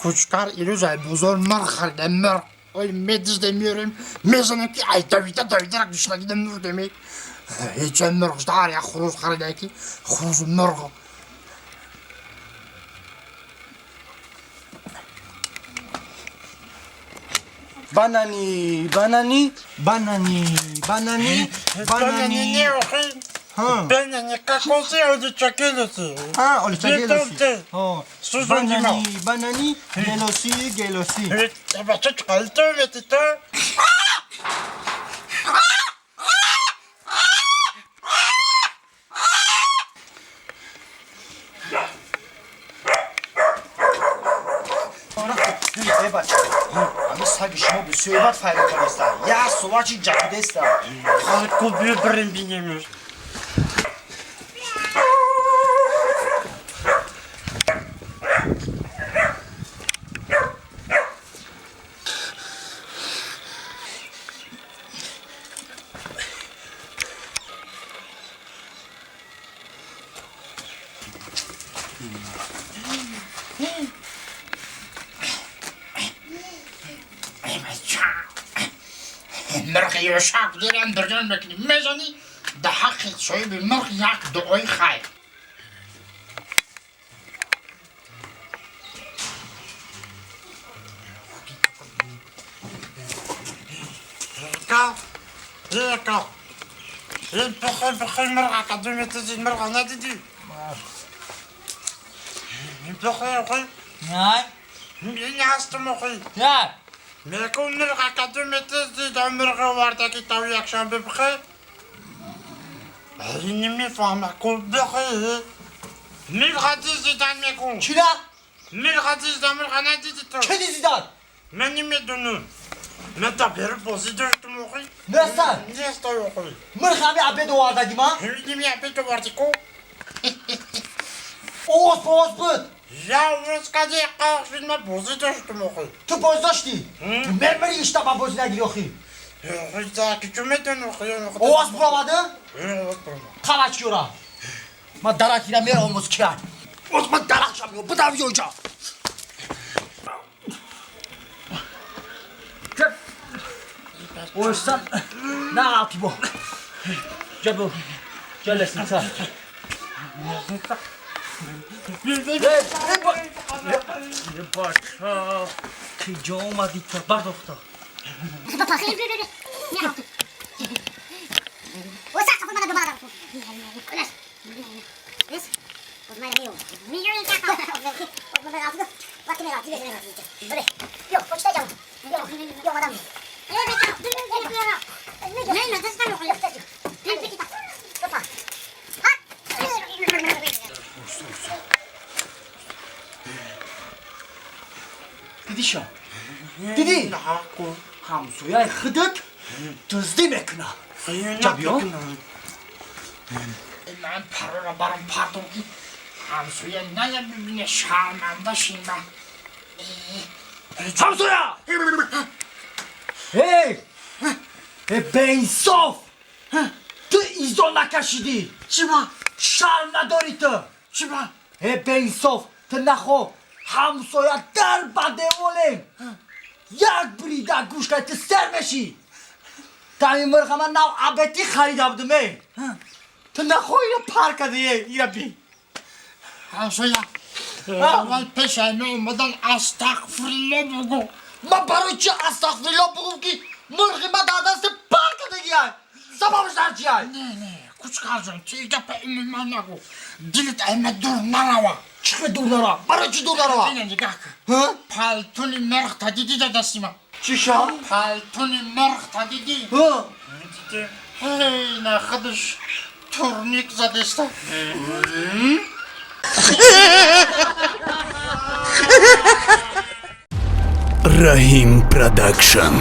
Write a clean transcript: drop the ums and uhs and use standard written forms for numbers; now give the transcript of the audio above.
Кучкар ирӯз ай бозор мурғ харидам, мурғ. Ой, медиздем, меорем, мезанем, ки ай давида давида гушнагида мурдем. Ҳеча мурғ дар як хурӯз харида, ки хурӯзу мурғ. Банани, банани, банани, банани, банани. Не, охи. Банани кокоси, олуча гелоси. А, олуча гелоси. Банани. Банани, банани, гелоси, гелоси. Бача, чиқалто метита. Э, бача, ҳами саги шумо бисёр бад файда кардаста, як сувачи ҷакидеста. Халку бибирем, бинемеш. Мурғи ёшак дорам, бирён мекунӣ, мезанӣ да ҳаққи соҳиби мурғ як дуои хайр. Ека, бихой, бихой, мурға думетизи, мурға надидӣ? Бихой, охи. Ин ҳастум, охи. Мекун, мурға кадуметизи, да мурғи овардаги тави якшанбе, бихой. Намефаҳма ку, бихой. Мурға дизидан мекун. Чира? Мурға дизидан, мурға надиди ту? Ки дизидан? Ман намедонам. Ман та беру бозӣ доштум, охи. Нестан? Нестай, охи. Мурғ ҳами обед овардаги ма? Ними обед оварди ку. Овоз повоз буд? Я овоз кади, қах шуд, ман бозӣ доштум, охи. Ту бозӣ доштӣ? Мемири, ишта ба бозӣ нагири, охи. Ки чӯ медонам, охи. Овоз буромаду? Овоз буромад. Қалачкиёра ман даракира меравам, оз кияй, оз ман даракшам ё будам ёҷа. Ойсан нағалти бо ҷабо ҷаласица. Бача, ки ҷо омадӣ, та бардохта. Дидиша, дидӣ, ҳамсояи худат дуздӣ мекунад. Ҷабиё? Ман парора барам пардом, ки ҳамсоя ная бибине, шарманда шима. Ҳамсоя, эй, э, беинсоф, ту изо накашидӣ. Чиба? Шарм надорӣ ту? Чиба? Э, беинсоф, ту нахо ҳамсоя дар ба деволем, як бирида гӯш кардӣ, ту сер мешӣ. Тами мурға ман нав абетӣ харида будум, э, ту нахо ира пар кардӣ, э, ира би. Ҳамсоя, аввал пешаи ме омадан астағфирулло бугӯ. Ман барои чи астағфирулло бугӯм, ки мурғи ма дар дасти пар кардагиай? Сабабаш дар чиай? Не, не, кучкарҷон, чи гапа умуман нагӯ, дилит айма дур нарава. Чӣ хел дур нара? Барои чӣ дур нарава? Ина нигоҳ кун, палтуни мурғ та дидӣ да дасти ман? Чӣ ша? Палтуни мурғ та дидӣ? Ҳей, на худаш турник задеста. Раҳим Продакшн.